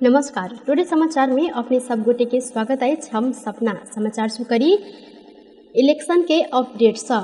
नमस्कार, टुडे समाचार में अपने सब गोटे के स्वागत अछि। हम सपना समाचार शुरू करी इलेक्शन के अपडेट सँ।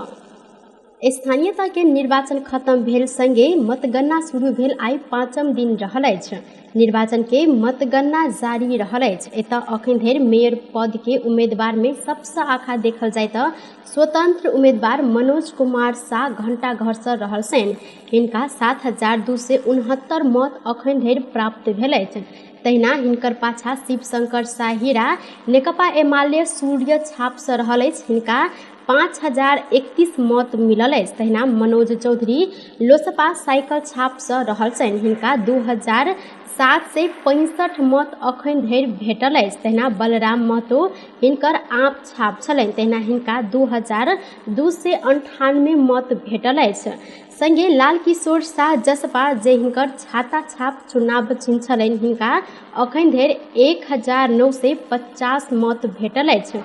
स्थानीयता के निर्वाचन खत्म भेल संगे मतगणना शुरू भेल आइ पाँचम दिन रहल अछि। निर्वाचन के मतगणना जारी रहल अछि। एतऽ अखन धरि मेयर पद के उम्मीदवार में सबसँ आखा देखल जाय तऽ स्वतंत्र उम्मीदवार मनोज कुमार शाह घंटा घर से रहल छनि। हिनका 7,269 मत अखन धरि प्राप्त भेल अछि। तहिना हिनकर पाछा शिवशंकर शाहीरा नेकपा एमाले सूर्य छाप से रहल अछि। हिनका 5,031 मत मिलल अछि। तहिना मनोज चौधरी लोसपा साइकिल छाप से रहल छनि। हिनका 2,765 मत अखन धरि भेटल अछि। तहिना बलराम महतो हिनकर आँप छाप छलनि। तहिना हिनका 2,298 मत भेटल अछि। संगे लाल किशोर शाह जसपा जे हिनकर छाता छाप चुनाव चिन्ह छलनि, हिनका अखन धरि 1,950 मत भेटल अछि।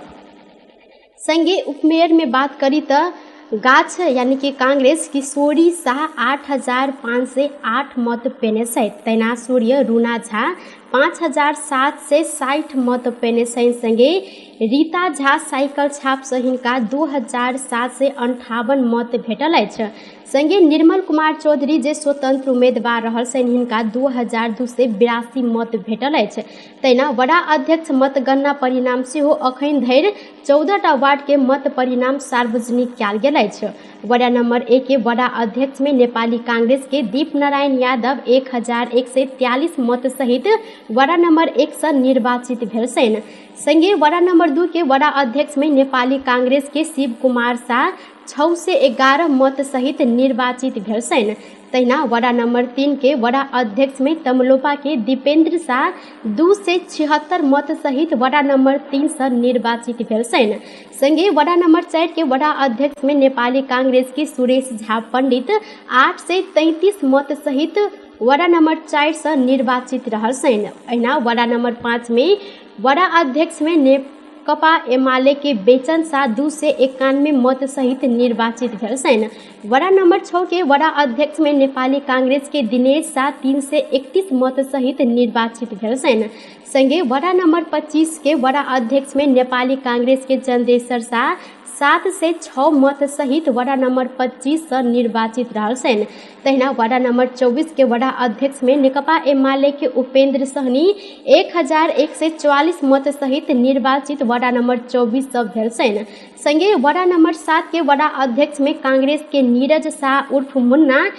संगे उपमेयर में बात करी तऽ गाछ यानी कि कांग्रेस किशोरी शाह 8,508 मत पेने छथि। तहिना सूर्य रूना झा 5,760 मत पेने छनि। संगे रीता झा साइकिल छापसँ हिनका 2,758 मत भेटल अछि। संगे निर्मल कुमार चौधरी जे स्वतंत्र उम्मीदवार रहल छनि, हिनका 2,282 मत भेटल अछि। तहिना वडा अध्यक्ष मतगणना परिणाम सेहो अखन धरि 14टा वार्ड के मत परिणाम सार्वजनिक कयल गेल अछि। वडा नंबर 1 के वडा अध्यक्ष में नेपाली कांग्रेस के दीप नारायण यादव 1,143 मत सहित वडा नंबर 1 से निर्वाचित भेल छनि। संगे वडा नंबर 2 के वडा अध्यक्ष में नेपाली कांग्रेस के शिव कुमार शाह 611 मत सहित निर्वाचित भेल छनि। तहिना वडा नंबर 3 के वडा अध्यक्ष में तमलोपा के दीपेंद्र शाह 276 मत सहित वडा नंबर 3 से निर्वाचित भेल छनि। संगे वडा नंबर 4 के वडा अध्यक्ष में नेपाली कांग्रेस के सुरेश झा पंडित 833 मत सहित वडा नंबर 4 से निर्वाचित रहल छनि। अहिना वडा नंबर 5 में वडा अध्यक्ष में नेकपा एमाले के बेचन शाह 291 मत सहित निर्वाचित भेल छनि। वडा नंबर 6 के वडा अध्यक्ष में नेपाली कांग्रेस के दिनेश शाह 331 मत सहित निर्वाचित भेल छनि। संगे वडा नंबर 25 के वडा अध्यक्ष में नेपाली कांग्रेस के चंद्रेश्वर शाह 706 मत सहित वडा नंबर 25 से निर्वाचित रहल छनि। तहिना वडा नंबर 24 के वडा अध्यक्ष में नेकपा एमाले के उपेंद्र सहनी 1,144 मत सहित निर्वाचित वडा नंबर 24 से भेल छनि। संगे वडा नंबर 7 के वडा अध्यक्ष में कांग्रेस के नीरज शाह उर्फ मुन्ना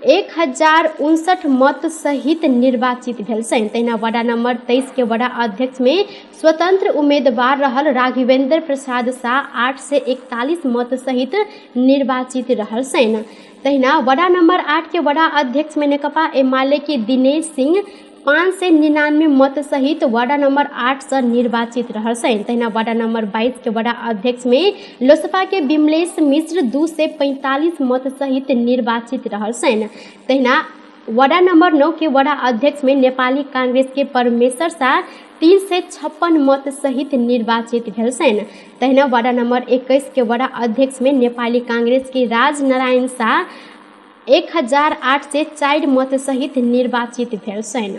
1,059 मत सहित निर्वाचित भेल छनि। तहिना वडा नंबर 23 के वडा अध्यक्ष में स्वतंत्र उम्मीदवार रहल राघवेंद्र प्रसाद शाह 841 मत सहित निर्वाचित रहल छनि। तहिना वडा नंबर 8 के वडा अध्यक्ष में नेकपा एमाले के दिनेश सिंह 599 मत सहित वडा नंबर 8 से निर्वाचित रहल छनि। तहिना वडा नंबर 22 के वडा अध्यक्ष में लोसपा के विमलेश मिश्र 245 मत सहित निर्वाचित रहल छनि। तहिना वडा नंबर 9 के वडा अध्यक्ष में नेपाली कांग्रेस के परमेश्वर शाह 356 मत सहित निर्वाचित भेल छनि। तहिना वडा नंबर 21 के वडा अध्यक्ष में नेपाली कांग्रेस के राज नारायण शाह 1,804 मत सहित निर्वाचित भेल छनि।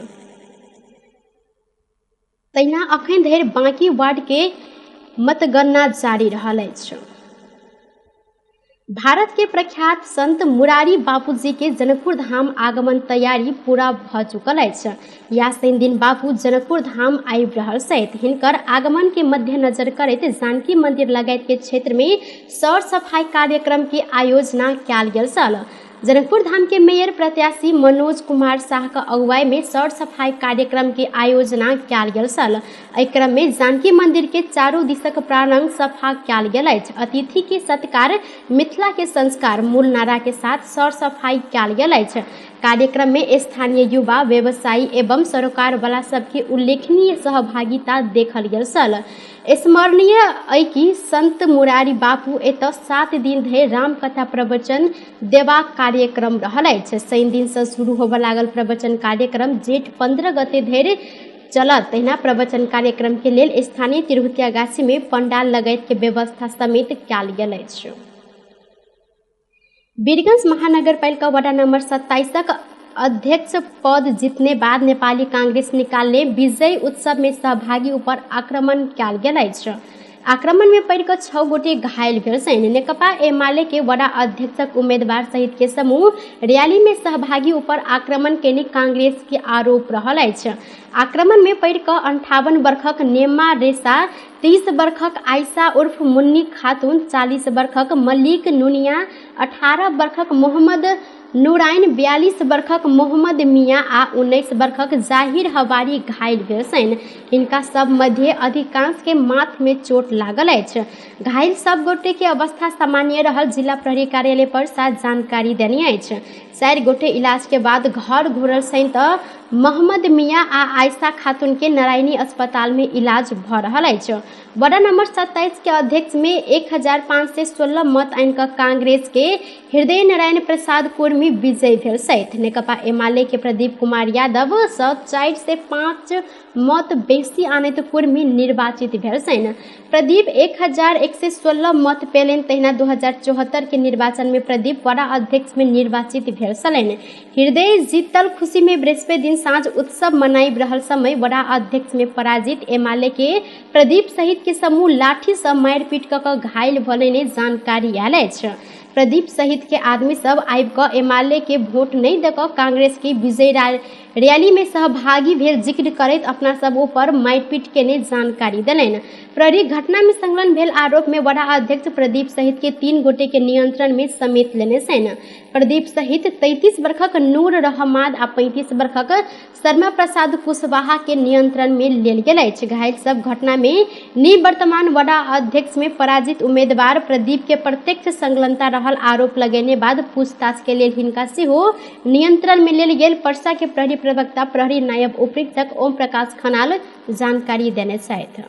तहिना अखन धरि बाँकी वार्ड के मतगणना जारी रहल अछि। भारत के प्रख्यात संत मुरारी बापूजी के जनकपुर धाम आगमन तैयारी पूरा भ चुकल अछि। या शनि दिन बापू जनकपुर धाम आबि रहल छथि। हिनकर आगमन के मद्देनजर करैत जानकी मंदिर लगायत के क्षेत्र में सौर सफाई कार्यक्रम के आयोजना कयल गेल छल। जनकपुर धाम के मेयर प्रत्याशी मनोज कुमार शाह के अगुवाई में सौर सफाई कार्यक्रम के आयोजना कयल गेल छल। एहि क्रम में जानकी मंदिर के चारू दिशक प्रांगण सफा कयल गेल अछि। अतिथि के सत्कार मिथिला के संस्कार मूल नारा के साथ सौर सफाई कयल गेल अछि। कार्यक्रम में स्थानीय युवा व्यवसायी एवं सरोकार वाला सबके उल्लेखनीय सहभागिता देखल गेल छल। स्मरणीय अइ कि संत मुरारी बापू एतऽ 7 दिन धरि रामकथा प्रवचन देबाक कार्यक्रम रहल अछि। शनि दिन से शुरू होबय लागल प्रवचन कार्यक्रम जेठ 15 गते धरि चलत। तहिना प्रवचन कार्यक्रम के लेल स्थानीय तिरहुतिया गाछी में पंडाल लगायत के व्यवस्था समेत कयल गेल अछि। वीरगंज महानगरपालिका वडा नंबर 27 अध्यक्ष पद जितने बाद नेपाली कांग्रेस निकालने विजय उत्सव में सहभागी ऊपर आक्रमण कयल गेल अछि। आक्रमण में पड़ि कऽ 6 गोटे घायल भेल छनि। नेकपा एमाले के वडा अध्यक्षक उम्मीदवार सहित के समूह रैली में सहभागी ऊपर आक्रमण केने कांग्रेस के आरोप रहल अछि। आक्रमण में पड़ि कऽ 58 वर्षक नेमा रेसा, 30 वर्षक आयशा उर्फ मुन्नी खातून, 40 वर्षक मलिक नुनिया, 18 वर्षक मोहम्मद नूराइन, 42 वर्षक मोहम्मद मियाँ आ 19 वर्षक जाहिर हवारी घायल भेल छनि। हिनका सब मध्य अधिकांश के माथ में चोट लागल अछि। घायल सब गोटे के अवस्था सामान्य रहल जिला प्रहरी कार्यालय पर साथ जानकारी देने अछि। 4 गोटे इलाज के बाद घर घुरल छनि तऽ मोहम्मद मियाँ आ आयशा खातून के नारायणी अस्पताल में इलाज भऽ रहल अछि। वडा नंबर 27 के अध्यक्ष में 1516 मत आनि कऽ कांग्रेस के हृदय नारायण प्रसाद कुर्मी विजयी भेल छथि। नेकपा एमाले के प्रदीप कुमार यादव सँ 4 से 5 मत बेसी आनैत कुर्मी निर्वाचित भेल छनि। प्रदीप 1116 मत पेलनि। तहिना 2074 के निर्वाचन में प्रदीप वडा अध्यक्ष में निर्वाचित भेल छलनि। हृदय जीतल खुशी में बृहस्पति दिन साँझ उत्सव मनाबि रहल समय वडा अध्यक्ष में पराजित एमाले के प्रदीप सहित के समूह लाठी सँ मारिपीट कऽ घायल भेलनि जानकारी आयल अछि। प्रदीप सहित के आदमी सब आबि कऽ एमाले के वोट नहीं दऽ कऽ कांग्रेस के विजय रैली में सहभागी भेल जिक्र करैत अपना सब ऊपर मारिपीट केने जानकारी देलनि। प्रहरी घटना में संलग्न भेल आरोप में वडा अध्यक्ष प्रदीप सहित के 3 गोटे के नियंत्रण में समेत लेने छनि। प्रदीप सहित 33 वर्षक नूर रहमाद आ 35 वर्षक शर्मा प्रसाद कुशवाहा के नियंत्रण में लेल गेल अछि। घायल सब घटना में निवर्तमान वडा अध्यक्ष में पराजित उम्मीदवार प्रदीप के प्रत्यक्ष संलग्नता रहल आरोप लगेने बाद पूछताछ के लेल हिनका सेहो नियंत्रण में लेल गेल परसा के प्रहरी प्रवक्ता प्रहरी नायब उपरीक्षक ओम प्रकाश खनाल जानकारी देने छथि।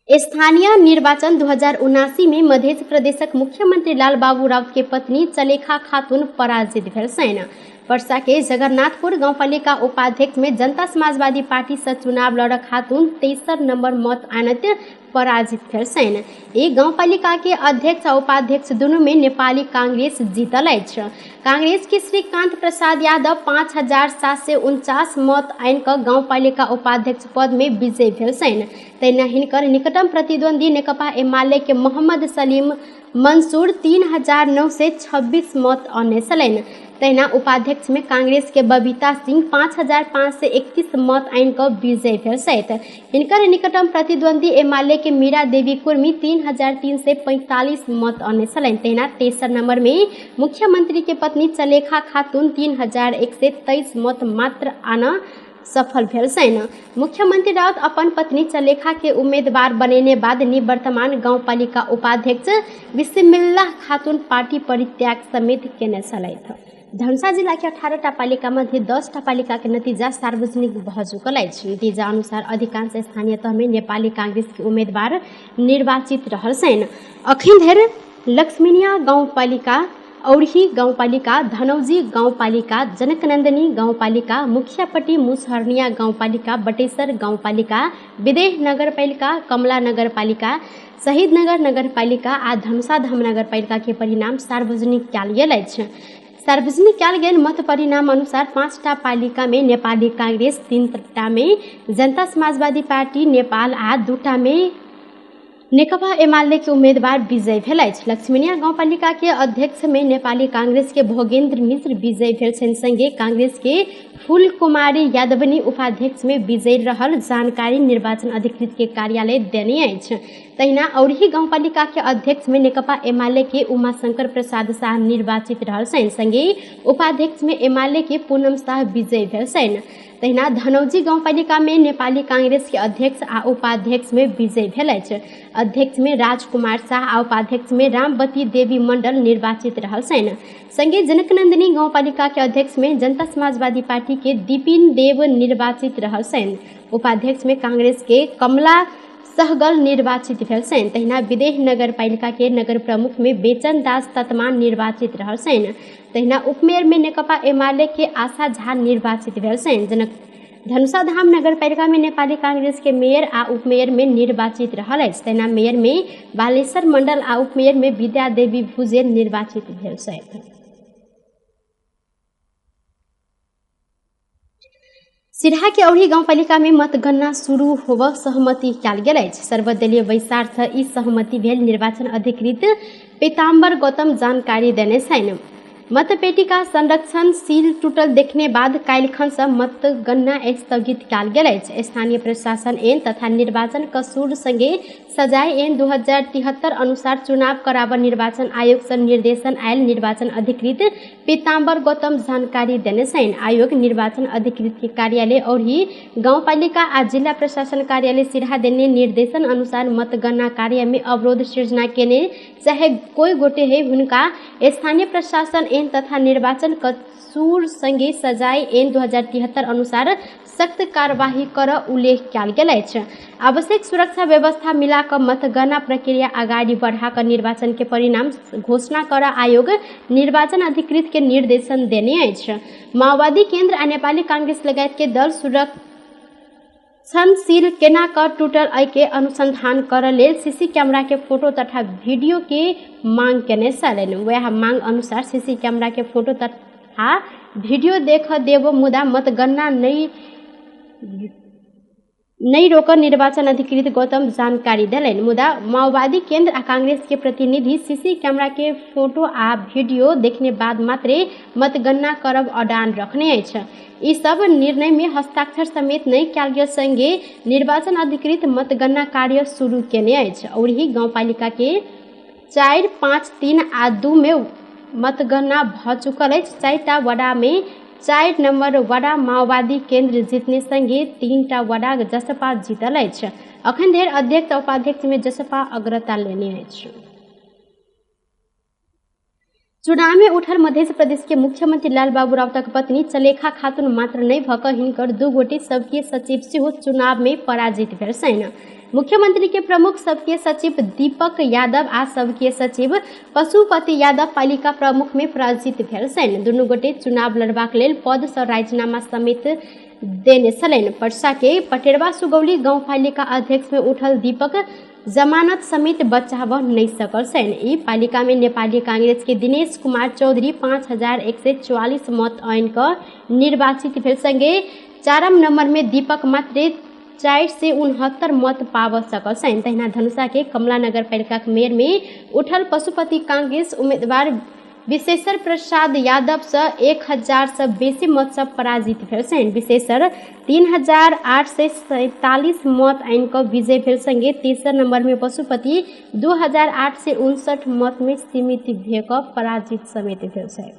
स्थानीय निर्वाचन 2079 में मध्य प्रदेशक मुख्यमंत्री लालबाबू राउत के पत्नी चलेखा खातून पराजित भेल छनि। परसा के जगन्नाथपुर गाउँपालिका उपाध्यक्ष में जनता समाजवादी पार्टी से चुनाव लड़ खातून 63 नंबर मत आनत पराजित भेल छनि। ई गाउँपालिका के अध्यक्ष आ उपाध्यक्ष दुनू में नेपाली कांग्रेस जीतल अछि। कांग्रेस के श्रीकांत प्रसाद यादव 5749 मत आनि कऽ गाउँपालिका उपाध्यक्ष पद में विजयी भेल छनि। तहिना हिनकर निकटतम प्रतिद्वंदी नेकपा एमाले के मोहम्मद सलीम मंसूर 3926 मत अनने छलनि। तहिना उपाध्यक्ष में कांग्रेस के बबीता सिंह 5531 मत आनि कऽ विजयी भेल छथि। हिनकर निकटतम प्रतिद्वंदी एमाले के मीरा देवी कुर्मी 3345 मत अनने छलनि। तहिना तेसर नंबर में मुख्यमंत्री के पत्नी चलेखा खातून 3123 मत मात्र आन सफल भेल छनि। मुख्यमंत्री राउत अपन पत्नी चलेखा के उम्मीदवार बनेने बाद निवर्तमान गाउँपालिका उपाध्यक्ष बिस्मिल्लाह खातून पार्टी परित्याग समेत केने छलथि। धनुषा जिला के 18टा पालिका मध्ये 10टा पालिका के नतीजा सार्वजनिक भऽ चुकल अछि। नतीजा अनुसार अधिकांश स्थानीय तह में नेपाली कांग्रेस के उम्मीदवार निर्वाचित रहल छनि। अखन धरि लक्ष्मीनिया गाउँपालिका, औरही गाउँपालिका, धनौजी गाउँपालिका, जनकनन्दनी गाउँपालिका, मुखियापट्टी मुसहरनिया गाउँपालिका, बटेसर गाउँपालिका, विदेह नगरपालिका, कमला नगरपालिका, शहीदनगर नगरपालिका आ धनुषाधाम नगरपालिका के परिणाम सार्वजनिक कयल गेल अछि। सार्वजनिक कयल गेल मत परिणाम अनुसार 5टा पालिका में नेपाली कांग्रेस, 3टा में जनता समाजवादी पार्टी नेपाल आ 2टा में नेकपा एमाले के उम्मीदवार विजयी भेल अछि। लक्ष्मीनिया गाउँपालिका के अध्यक्ष में नेपाली कांग्रेस के भोगेन्द्र मिश्र विजयी भेल छनि। संगे कांग्रेस के फूल कुमारी यादवनी उपाध्यक्ष में विजयी रहल जानकारी निर्वाचन अधिकृत के कार्यालय देने अछि। तहिना औरही गाउँपालिका के अध्यक्ष में नेकपा एमाले के उमाशंकर प्रसाद शाह निर्वाचित रहल छनि। संगे उपाध्यक्ष में एमाले के पूनम शाह विजयी भेल छनि। तहिना धनौजी गाउँपालिका में नेपाली कांग्रेस के अध्यक्ष आ उपाध्यक्ष में विजयी भेल अछि। अध्यक्ष में राजकुमार शाह आ उपाध्यक्ष में रामवती देवी मंडल निर्वाचित रहल छनि। संगे जनकनंदिनी गाउँपालिका के अध्यक्ष में जनता समाजवादी पार्टी के दीपिन देव निर्वाचित रहल छनि। उपाध्यक्ष में कांग्रेस के कमला सहगल निर्वाचित भेल छनि। तहिना विदेह नगरपालिका के नगर प्रमुख में बेचन दास ततमान निर्वाचित रहल छनि। तहिना उपमेयर में नेकपा एमाले के आशा झा निर्वाचित भेल छनि। जनक धनुषाधाम नगरपालिका में नेपाली कांग्रेस के मेयर आ उपमेयर में निर्वाचित रहल अछि। तहिना मेयर में बालेश्वर मंडल आ उपमेयर में विद्या देवी भुजेल निर्वाचित भेल छथि। सिरहा के औरही गाउँपालिका में मतगणना शुरू होब सहमति कयल गेल अछि। सर्वदलीय बैसार से ई सहमति भेल निर्वाचन अधिकृत पीताम्बर गौतम जानकारी देने छनि। मतपेटिका संरक्षण सील टूटल देखने बाद काल्हिखन से मतगणना स्थगित कयल गेल अछि। स्थानीय प्रशासन ऐन तथा निर्वाचन कसूर संगे सजाय ऐन 2073 अनुसार चुनाव कराब निर्वाचन आयोग से निर्देशन आयल निर्वाचन अधिकृत पीताम्बर गौतम जानकारी देने छनि। आयोग निर्वाचन अधिकृत के कार्यालय औरही गाउँपालिका आ जिला प्रशासन कार्यालय सिरहा देने निर्देशन अनुसार मतगणना कार्य में अवरोध सृजना केने चाहे कोई गोटे है हुनका स्थानीय प्रशासन ऐन तथा निर्वाचन कसूर संगे सजाय ऐन 2073 अनुसार सख्त कार्यवाही कर उल्लेख कयल गेल अछि। आवश्यक सुरक्षा व्यवस्था मिलाकर मतगणना प्रक्रिया अगाडि बढ़ाकर निर्वाचन के परिणाम घोषणा कर आयोग निर्वाचन अधिकृत के निर्देशन देने अछि। माओवादी केंद्र आ नेपाली कांग्रेस लगायत के दल सुरक्षणशील केना कर टूटल एहि के अनुसंधान कर लेल सीसी कैमरा के फोटो तथा वीडियो के मांग केने छलनि। वएह मांग अनुसार सीसी कैमरा के फोटो तथा वीडियो देख देब मुदा मतगणना नहीं रोक निर्वाचन अधिकृत गौतम जानकारी देलनि। मुदा माओवादी केंद्र आ कांग्रेस के प्रतिनिधि सीसी कैमरा के फोटो आ वीडियो देखने बाद मात्रे मतगणना करब अडान रखने अछि। ई सब निर्णय में हस्ताक्षर समेत नहीं कयल गेल संगे निर्वाचन अधिकृत मतगणना कार्य शुरू केने अछि। औरही गाउँपालिका के 4, 5, 3 आ 2 में मतगणना भ चुकल अछि। 4टा वडा में 4 नंबर वडा माओवादी केंद्र जीतने संगे 3टा वडा जसपा जीतल अछि। अखन धरि अध्यक्ष उपाध्यक्ष में जसपा अग्रता लेने अछि। चुनाव में उठल मध्य प्रदेश के मुख्यमंत्री लालबाबू राउतक पत्नी चलेखा खातून मात्र नहीं भऽ कऽ हिनकर 2 गोटे सबके सचिव सेहो चुनाव में पराजित भेल छनि। मुख्यमंत्री के प्रमुख सबके सचिव दीपक यादव आ सबके सचिव पशुपति यादव पालिका प्रमुख में पराजित भेल छनि। दुनू गोटे चुनाव लड़बाक लेल पद सँ राजीनामा समेत देने छलनि। परसा के पटेरवा सुगौली गाउँपालिका अध्यक्ष में उठल दीपक जमानत समेत बचाव नहीं सकल छनि। ई पालिका में नेपाली कांग्रेस के दिनेश कुमार चौधरी 5144 मत आनि कऽ निर्वाचित भेल संगे 4 नंबर में दीपक मात्रे 469 मत पाब सकल छनि। तहिना धनुषा के कमला नगर पालिका मेयर में उठल पशुपति कांग्रेस उम्मीदवार विशेषर प्रसाद यादव से 1000 से बेसी मत से पराजित भेल छनि। विशेषर 3847 मत आनि कऽ विजय भेल संगे तेसर नंबर में पशुपति 2859 मत में सीमित भे कऽ पराजित समेत भेल छथि।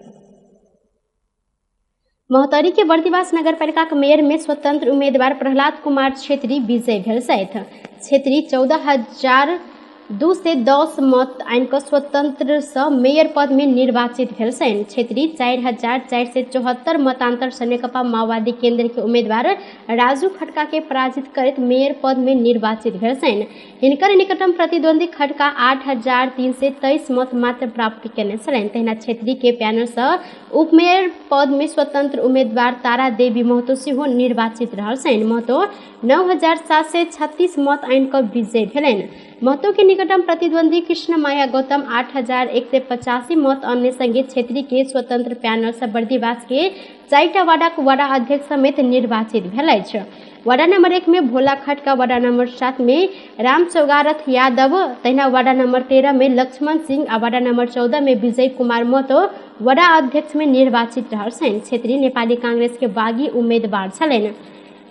महोत्तरी के बर्दिवास नगरपालिका के मेयर में स्वतंत्र उम्मीदवार प्रहलाद कुमार छेत्री विजय भेल छथि। छेत्री 14,210 मत आनि कऽ स्वतंत्र सँ मेयर पद में निर्वाचित भेल छनि। छेत्री 4474 मतांतर से नेकपा माओवादी केंद्र के उम्मीदवार राजू खड़का के पराजित करैत मेयर पद में निर्वाचित भेल छनि। हिनकर निकटतम प्रतिद्वंदी खड़का 8323 मत मात्र प्राप्त केने छलनि। तहिना छेत्री के पैनल सँ उपमेयर पद में स्वतंत्र उम्मीदवार तारा देवी महतो सेहो निर्वाचित रहल छनि। महतो 9736 मत आनि कऽ विजय भेलनि। महतो के निकटतम प्रतिद्वंदी कृष्ण माया गौतम 8185 मत अन्य संगे छेत्री के स्वतंत्र पैनल से बर्दिवास के 4टा वार्डक वडा अध्यक्ष समेत निर्वाचित भेल अछि। वार्ड नंबर 1 में भोला खटका, वार्ड नंबर 7 में राम चौगारथ यादव, तहिना वार्ड नंबर 13 में लक्ष्मण सिंह आ वार्ड नंबर 14 में विजय कुमार महतो वडा अध्यक्ष में निर्वाचित रहल छनि। छेत्री नेपाली कांग्रेस के बागी उम्मीदवार छलनि।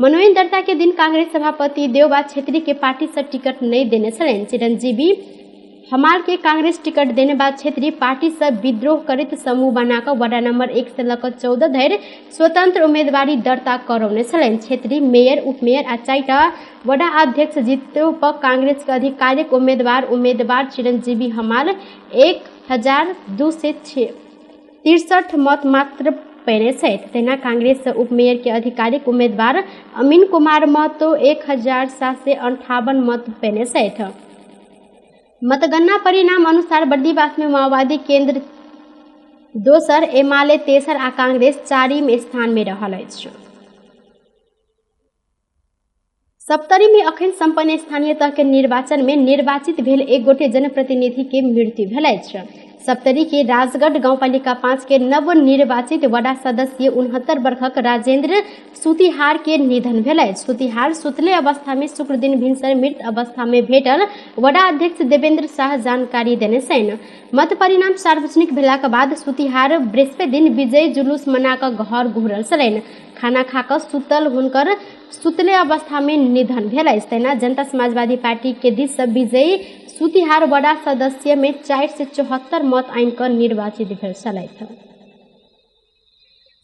मनोनयन दर्ता के दिन कांग्रेस सभापति देवबा छेत्री के पार्टी से टिकट नहीं देने छलनि। चिरंजीवी हमाल के कांग्रेस टिकट देने बाद छेत्री पार्टी से विद्रोह करैत समूह बनाकर वार्ड नंबर 1 से लऽ 14 धरि स्वतंत्र उम्मीदवारी दर्ता करौने छलनि। छेत्री मेयर, उपमेयर आ 4टा वडा अध्यक्ष जीतो पर कांग्रेस के आधिकारिक उम्मीदवार चिरंजीवी हमाल 1263 मत मात्र पेने छथि। तहिना कांग्रेस से उपमेयर के आधिकारिक उम्मीदवार अमीन कुमार महतो 1758 मत पेने छथि। मतगणना परिणाम अनुसार बर्दिवास में माओवादी केंद्र दोसर, एमाले तेसर आ कांग्रेस 4 स्थान में रहल अछि। सप्तरी में अखन सम्पन्न स्थानीय तह के निर्वाचन में निर्वाचित भेल एक गोटे जनप्रतिनिधि के मृत्यु भेल अछि। सप्तरी के राजगढ़ गाउँपालिका 5 के नवनिर्वाचित वडा सदस्य 69 वर्षक राजेन्द्र सुतिहार के निधन भेल अछि। सुतिहार सुतले अवस्था में शुक्र दिन भिनसर मृत अवस्था में भेटल वडा अध्यक्ष देवेंद्र शाह जानकारी देने छनि। मत परिणाम सार्वजनिक भेलाक बाद सुतिहार बृहस्पति दिन विजय जुलूस मना कऽ घर घुरल छलनि। खाना खा कऽ सुतल हुनकर सुतले अवस्था में निधन भेल अछि। तहिना जनता समाजवादी पार्टी के दिस से विजयी सुतिहार वडा सदस्य में 474 मत आनि कऽ निर्वाचित भेल छलथि।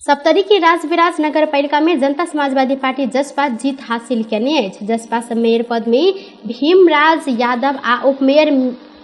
सप्तरी के राजविराज नगरपालिका में जनता समाजवादी पार्टी जसपा जीत हासिल केने अछि। जसपा से मेयर पद में भीमराज यादव आ उपमेयर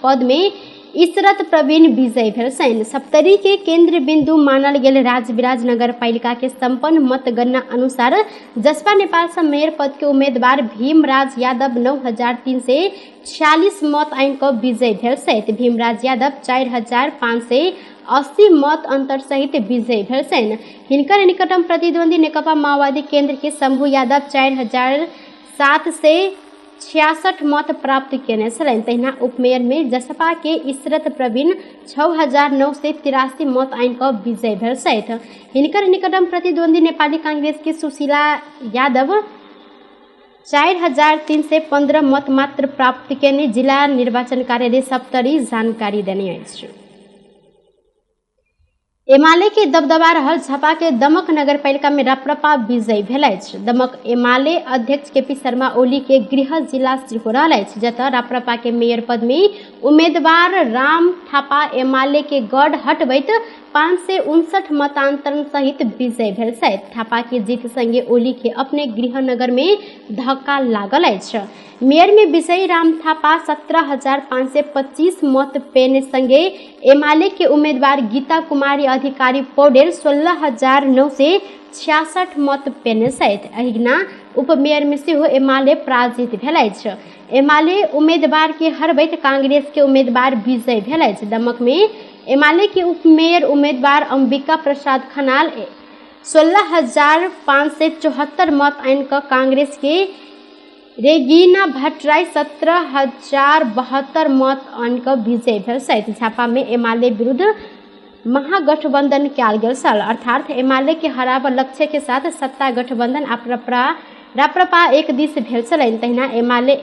पद में इसरत प्रवीण विजय भेल छनि। सप्तरी के केंद्र बिंदु मानल गेल राजविराज नगरपालिका के संपन्न मतगणना अनुसार जसपा नेपाल से मेयर पद के उम्मीदवार भीमराज यादव 9346 मत आनि कऽ विजय भेल छथि। भीमराज यादव 4580 मत अंतर सहित विजयी भेल छनि। हिनकर निकटतम प्रतिद्वंदी नेकपा माओवादी केंद्र के शंभू यादव 4766 मत प्राप्त केने छलनि। तहिना उपमेयर में जसपा के इसरत प्रवीण 6983 मत आनि कऽ विजयी भेल छथि। हिनकर निकटतम प्रतिद्वंदी नेपाली कांग्रेस के सुशीला यादव 4315 मत मात्र प्राप्त केने जिला निर्वाचन कार्यालय सप्तरी जानकारी देने अछि। एमाले के दबदबा रहल झापा के दमक नगरपालिका में राप्रपा विजयी भेल अछि। दमक एमाले अध्यक्ष केपी शर्मा ओली के गृह जिला सेहो रहल अछि, जतऽ राप्रपा के मेयर पद में उम्मीदवार राम थापा एमाले के गढ़ हटबैत 559 मतांतरण सहित विजयी भेल छथि। थापा के जीत संगे ओली के अपने गृहनगर में धक्का लागल अछि। मेयर में विजयी राम थापा 17,525 मत पेने संगे एमाले के उम्मीदवार गीता कुमारी अधिकारी पौडेल 16,966 मत पेने छथि। एहिना उपमेयर में सेहो एमाले पराजित भेल अछि। एमाले उम्मीदवार के हरबैत कांग्रेस के उम्मीदवार विजयी भेल अछि। दमक में एमाले के उपमेयर उम्मीदवार अंबिका प्रसाद खनाल 16,574 मत आनि कऽ कांग्रेस के रेगिना भट्टराई 17,072 मत आनि कऽ विजयी भेल छथि। झापा में एमाले विरुद्ध महागठबंधन कयल गेल छल, अर्थात एमाले के हराब लक्ष्य के साथ सत्ता गठबंधन आ राप्रपा एक दिस भेल छलनि। तहिना एमाले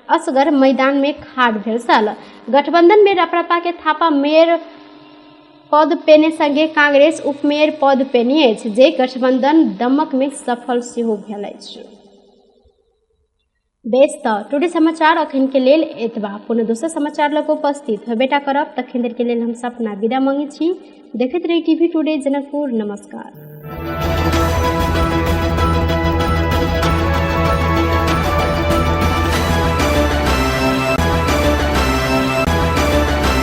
असगर मैदान में खाड़ भेल छल। गठबंधन में राप्रपा के थापा मेयर पद पेने संगे कांग्रेस उपमेयर पद पेने अछि, जे गठबंधन दमक में सफल सेहो भेल अछि। बेस तऽ टुडे समाचार अखन के लेल एतबा। पुनः दोसर समाचार लग उपस्थित होबेटा करब, तखन देर के लेल हम सपना विदा मांगे छी। देखैत रही टीवी टुडे जनकपुर। नमस्कार।